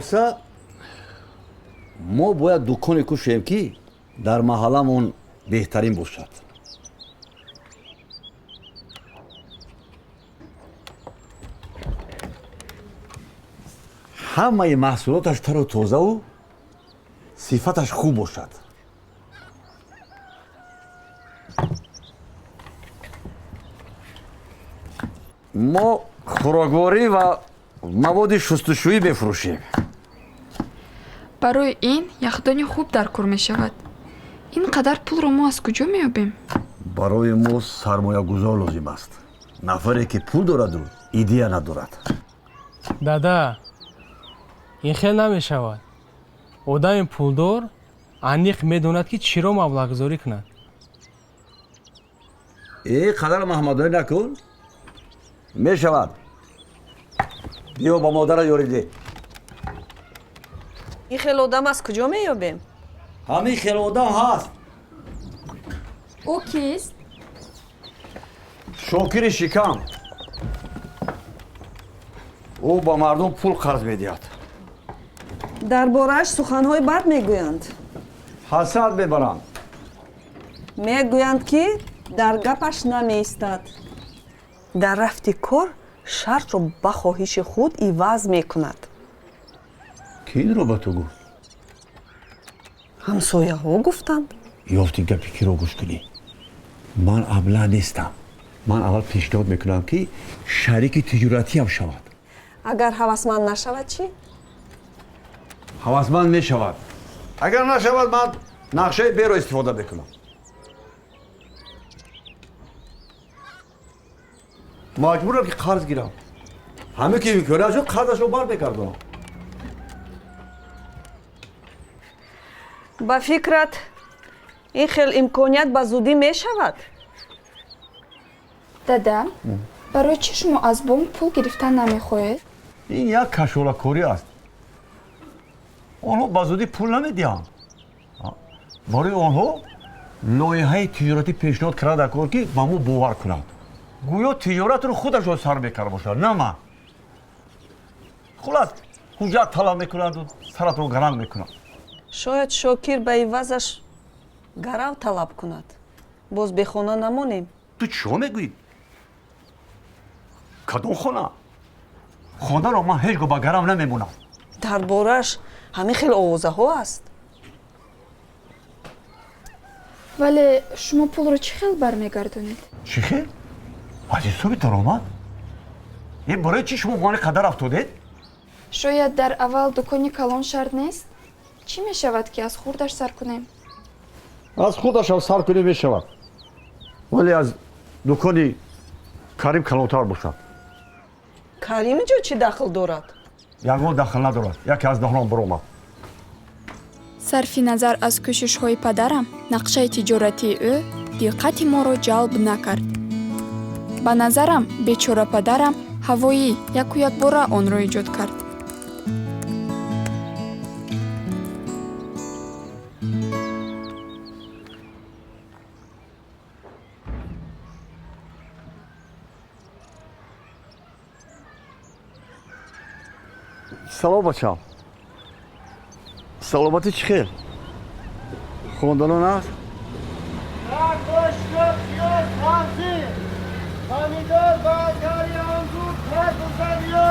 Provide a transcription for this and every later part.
Хулоса, мо бояд дуконе кушоем, ки дар маҳалламон беҳтарин бошад. Ҳамаи маҳсулоташ тару тозаву сифаташ хуб бошад. Мо хӯрокворӣ ва маводи шустушӯӣ мефурӯшем. Барои ин яхдони хуб дар кор мешавад. Ин қадар пулро мо аз куҷо меёбем? Барои мо сармоягузор лозим аст, нафаре ки пул дораду идея надорад. Дада, ин хел намешавад. Одами пулдор аниқ медонад, ки чиро маблағгузорӣ кунад. Э, қадар маҳмадонӣ накун, мешавад. Биё, ба модара ёрӣ деҳ. Ин хел одам аз куҷо меёбем? Ҳамин хел одам ҳаст. Ӯ кист? Шокири шикам. Ӯ ба мардум пул қарз медиҳад. Дар борааш суханҳои бад мегӯянд. Ҳасад мебаранд. Мегӯянд, ки дар гапаш намеистад, дар рафти кор шартро ба хоҳиши худ иваз мекунад. Ки инро ба ту гуфт? Ҳамсояҳо гуфтанд. Ёфти гапи киро гӯш кунӣ? Ман абла нестам. Ман аввал пешниҳод мекунам, ки шарики тиҷоратиам шавад. Агар ҳавасманд нашавад чӣ? Ҳавасманд мешавад. Агар нашавад, ман нақшаи беро истифода мекунам. Маҷбурам, ки қарз гирам. Ҳаме ки имконият шуд, қарзашро бармегардонам. Ба фикрат, ин хел имконият ба зудӣ мешавад? Дада, барои чӣ шумо аз бонк пул гирифтан намехоҳед? Ин як кашолакорӣ аст. Онҳо ба зудӣ пул намедиҳанд. Барои онҳо лоиҳаи тиҷоратӣ пешниҳод карда дар кор, ки ба мо бовар кунанд. Гӯё тиҷоратро худашон сар мекарда бошад, на ман. Хулас, ҳуҷҷат талаб мекунанду саратро гаранг мекунанд. Шояд Шокир ба ивазаш гарав талаб кунад. Боз бехона намонем. Ту чиҳо мегӯӣ? Кадом хона? Хонаро ман ҳеҷ гоҳ ба гарав намемонам. Дар борааш ҳамин хел овозаҳо аст. Вале шумо пулро чӣ хел бармегардонед? Чӣ хел? Аз ҳисоби даромад. Е, барои чӣ шумо мани қадар афтодед? Шояд дар аввал дукони калон шарт нест? Чӣ мешавад, ки аз хурдаш сар кунем? Аз хурдашам сар кунем, мешавад, вале аз дукони Карим калонтар бошад. Карим инҷо чӣ дахл дорад? Ягон дахл надорад, яке аз даҳонам баромад. Сарфи назар аз кӯшишҳои падарам, нақшаи тиҷоратии ӯ диққати моро ҷалб накард. Ба назарам, бечора падарам ҳавоӣ яку якбора онро эҷод кард. Салом, бачам. Саломатӣ чӣ хел? Хондано аст? Помидор, болгари, ангур, карбузариё.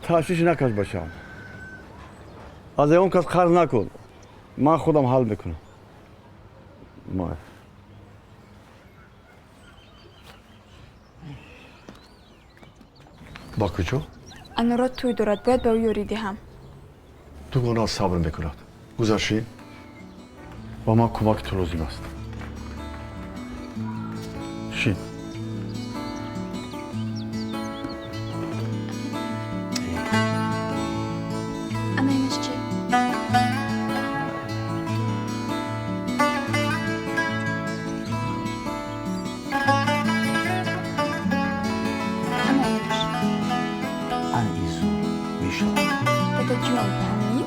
Ташвиш накаш, бачам. Аз ягон кас қарз накун, ман худам ҳал мекунам. Май. Ба куҷо? Анора тӯй дорад, бояд ба ӯ ёрӣ диҳам. Дугона сабр мекунад. Гузаршӣ, ба ман кӯмаки ту лозим аст. Шин. Ана инаш чӣ? Ана инаш. Ан изу мешавад. Дадаҷон, ҳамин?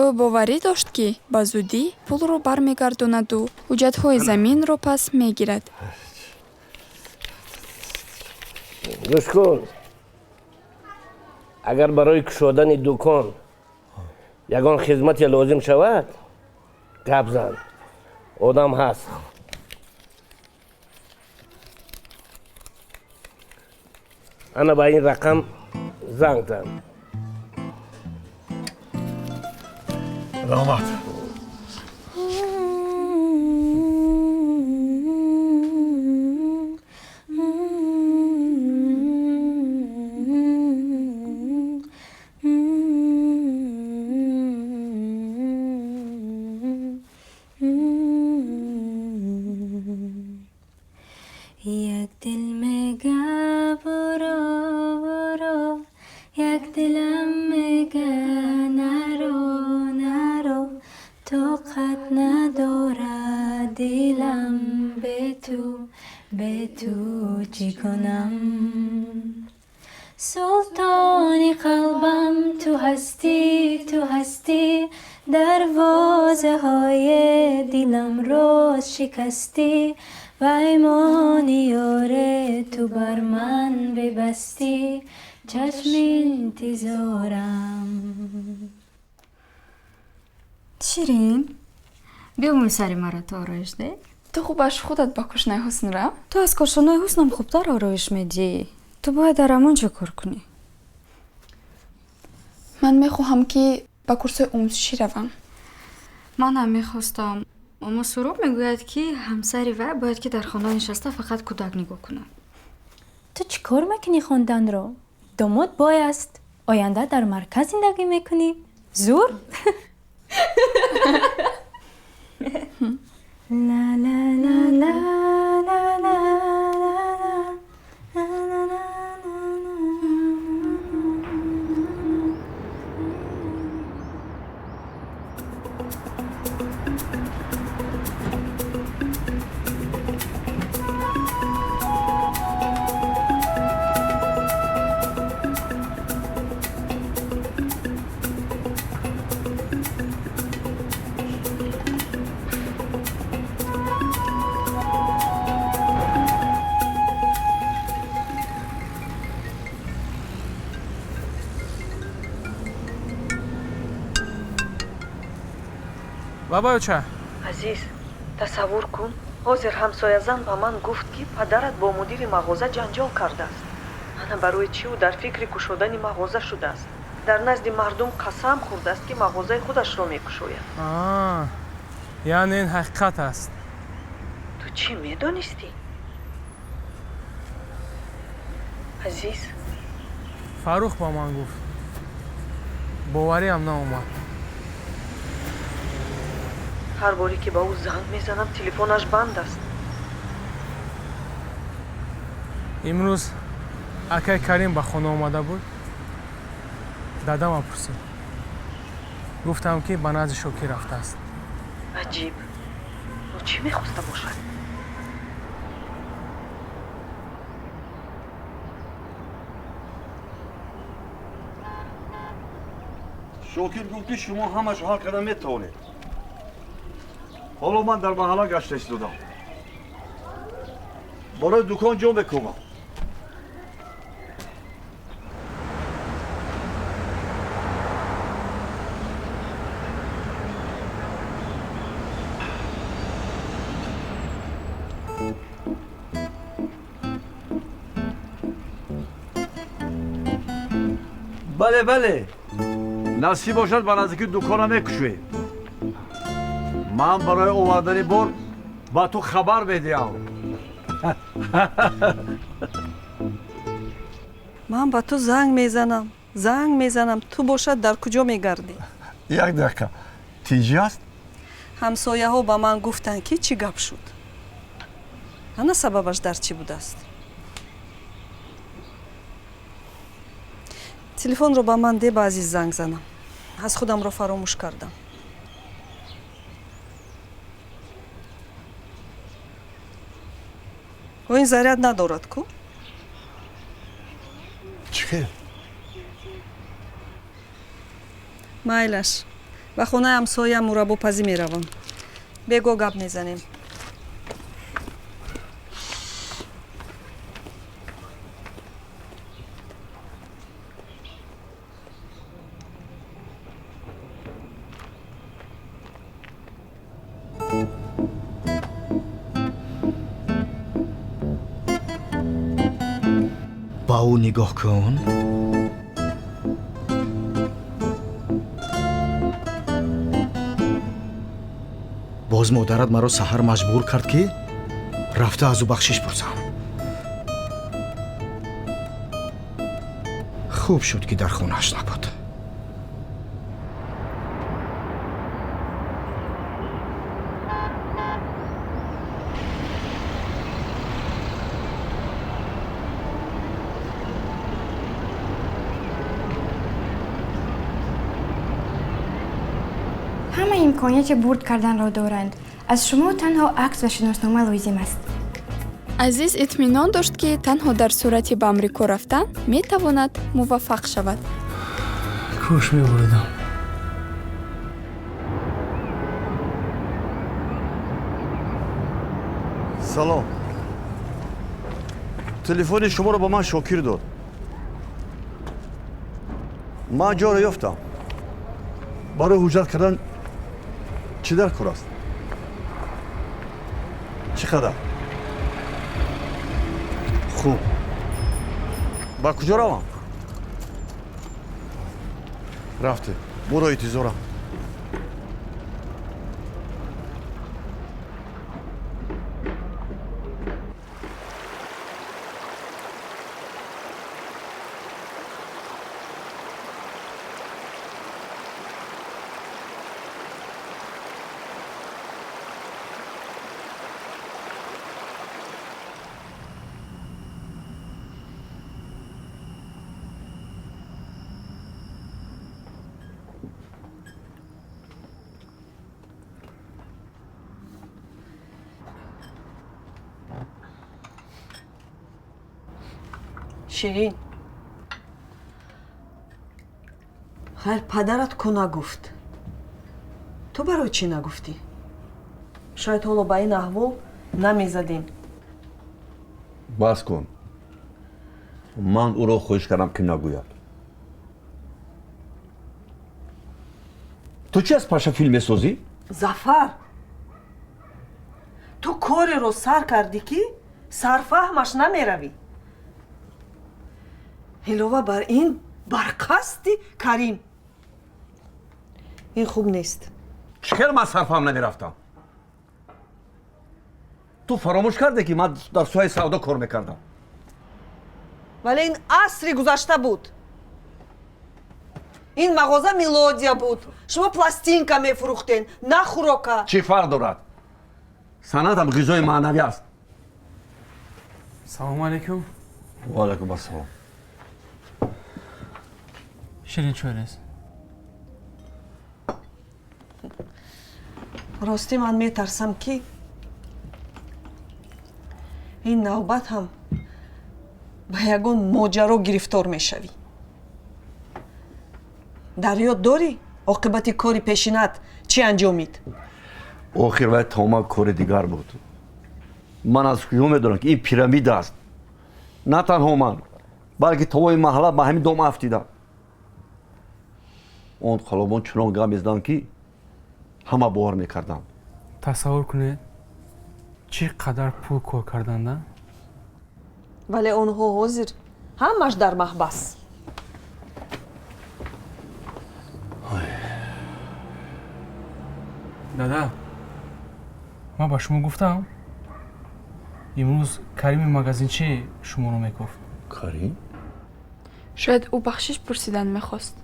Ӯ боварӣ дошт, ки ба зудӣ пулро бармегардонаду ҳуҷҷатҳои заминро пас мегирад. Гӯш кун, агар барои кушодани дукон ягон хизмате лозим шавад, гап зан, одам ҳаст. Ана ба ин рақам занг зан. Раҳмат. Як дил мега буро, буро, як дилам мега наро, наро, тоқат надорад дилам бе ту, бе ту чӣ кунам? Султони қалбам ту ҳастӣ, ту ҳастӣ, дарвозаҳои дилам роз шикастӣ, паймони ёре ту бар ман бибастӣ, чашми интизорам. Ширин, биё мӯи сари маро ту ороиш деҳ. Ту хубаш худат ба кушнаи ҳусн рав. Ту аз кошонаи ҳуснам хубтар ороиш медиҳӣ. Ту бояд дар ҳамон ҷо кор кунӣ. Ман мехоҳам, ки ба курсҳои омӯзишӣ равам. Манам мехостам, аммо Суроб мегӯяд, ки ҳамсари вай бояд ки дар хона нишаста фақат кӯдак нигоҳ кунад. Ту чӣ кор мекунӣ хонданро? Домод бой аст, оянда дар марказ зиндагӣ мекунӣ. Зур? Ла ла ла ла ла ла ла ла ла. Бабаюча. Азиз, тасаввур кун, ҳозир ҳамсоязан ба ман гуфт, ки падарат бо мудири мағоза ҷанҷол кардааст. Ана барои чӣ ӯ дар фикри кушодани мағоза шудааст. Дар назди мардум қасам хӯрдааст, ки мағозаи худашро мекушояд. Яъне ин ҳақиқат аст. Ту чӣ медонистӣ? Азиз, Фаррух ба ман гуфт. Бовариам наомад. Ҳар боре ки ба ӯ занг мезанам, телефонаш банд аст. Имрӯз акай Карим ба хона омада буд. Дадама пурсид. Гуфтам, ки ба назди Шокир рафтааст. Аҷиб, ӯ чӣ мехоста бошад? Шокир гуфт, ки шумо ҳамаш ҳал карда метавонед. Ҳоло ман дар маҳалла гашта истодам. Барои дукон ҷо мекӯбам. Бале, бале. Насиб бошад, ба наздики дукона мекушоем. Ман барои овардани бор ба ту хабар медиҳам. Ман ба ту занг мезанам, занг мезанам, ту бошад дар куҷо мегардӣ? Як дақиқа. Тинҷӣ аст? Ҳамсояҳо ба ман гуфтанд, ки чӣ гап шуд. Ана сабабаш дар чӣ будааст? Телефонро ба ман де, ба Азиз занг занам. Аз худамро фаромӯш кардам. Ӯ ин заряд надорад ку? Чӣ хел? Майлаш, Ба хонаи ҳамсоя мураббопазӣ меравам. Бего гап мезанем. Ба ӯ нигоҳ кун. Боз модарат маро саҳар маҷбур кард, ки рафта аз ӯ бахшиш пурсам. Хуб шуд, ки дар хонааш набуд. Ҳама имконияти бурд карданро доранд. Аз шумо танҳо акс ва шиноснома лозим аст. Азиз итминон дошт, ки танҳо дар сурати ба Амрико рафтан метавонад муваффақ шавад. Кош мебуридам. Салом. Телефони шуморо ба ман Шокир дод. Ман ҷоро ёфтам. Барои ҳуҷҷат кардан чӣ дар кор аст? Чӣ қадар? Хуб, ба куҷо равам? Рафте, буро, интизорам. Ширин, хайр, падарат ку нагуфт? Ту барои чӣ нагуфтӣ? Шояд ҳоло ба ин аҳвол намезадем. Бас кун. Ман ӯро хоҳиш кардам, ки нагӯяд. Ту чӣ аз паша филм месозӣ? Зафар, ту кореро сар кардӣ, ки сарфаҳмаш намеравӣ. Илова бар ин, бар қасди Карим. Ин хуб нест. Чӣ хел ман сарфаҳм намерафтам? Ту фаромӯш карде, ки ман дар соҳаи савдо кор мекардам. Вале ин асри гузашта буд. Ин мағоза «Мелодия» буд. Шумо пластинка мефурӯхтен, на хӯрока. Чӣ фарқ дорад? Санъатам ғизои маънавӣ аст. Салому алайкум. Ва алайкум ассалом. Ширин чой рез. Ростӣ, ман метарсам, ки ин навбат ҳам ба ягон моҷаро гирифтор мешавӣ. Дар ёд дорӣ, оқибати кори пешинат чӣ анҷомид? Охир вай тамоман кори дигар буд. Ман аз куҷо медонам, ки ин пирамида аст? На танҳо ман, балки тамоми маҳалла ба ҳамин дом афтидам. Он қалобон чунон гап мезаданд, ки ҳама бовар мекарданд. Тасаввур кунед, чӣ қадар пул кор карданда. Вале онҳо ҳозир ҳамаш дар маҳбас. Дада, ман ба шумо гуфтам, имрӯз Карими магазинчӣ шуморо мекофт. Карим? Шояд ӯ бахшиш пурсидан мехост.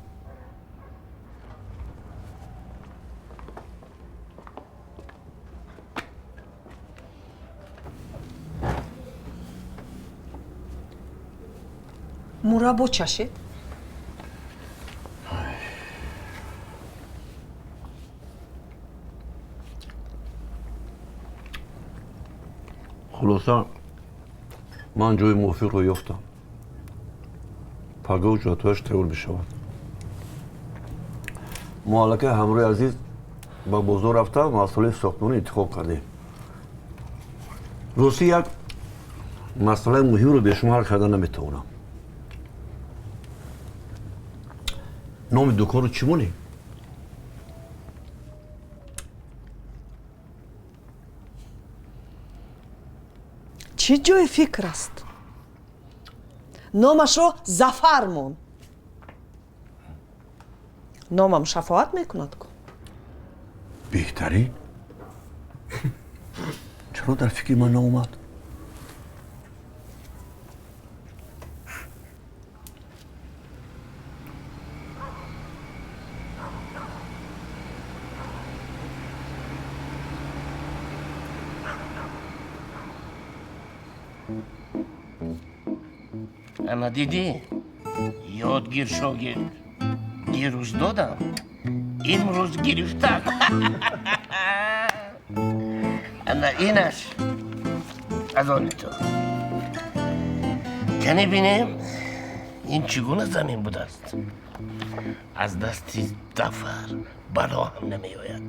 Мураббо чашед? Хулоса, ман ҷои мувофиқро ёфтам. Пагоҳ ҳуҷҷатҳояш тайёр мешавад. Мо аллакай ҳамроҳи Азиз ба бозор рафта, масъалаи сохтмонӣ интихоб кардем. Ростӣ, як масъалаи муҳимро бе шумо ҳал карда наметавонам. Номи дуконро чӣ монем? Чӣ ҷои фикр аст? Номашро Зафар мон. Номам шафоат мекунад ку. Беҳтарин. Чаро дар фикри ман наомад? Ана дидӣ, ёдгир, шогирд. Дирӯз додам, имрӯз гирифтам. Ана инаш аз они ту. Кане бинем, ин чӣ гуна замин будааст? Аз дасти Зафар бало ҳам намеояд,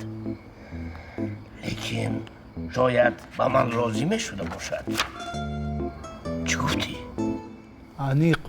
лекин шояд ба ман розӣ мешуда бошад. Чӣ гуфтӣ? Аниқ.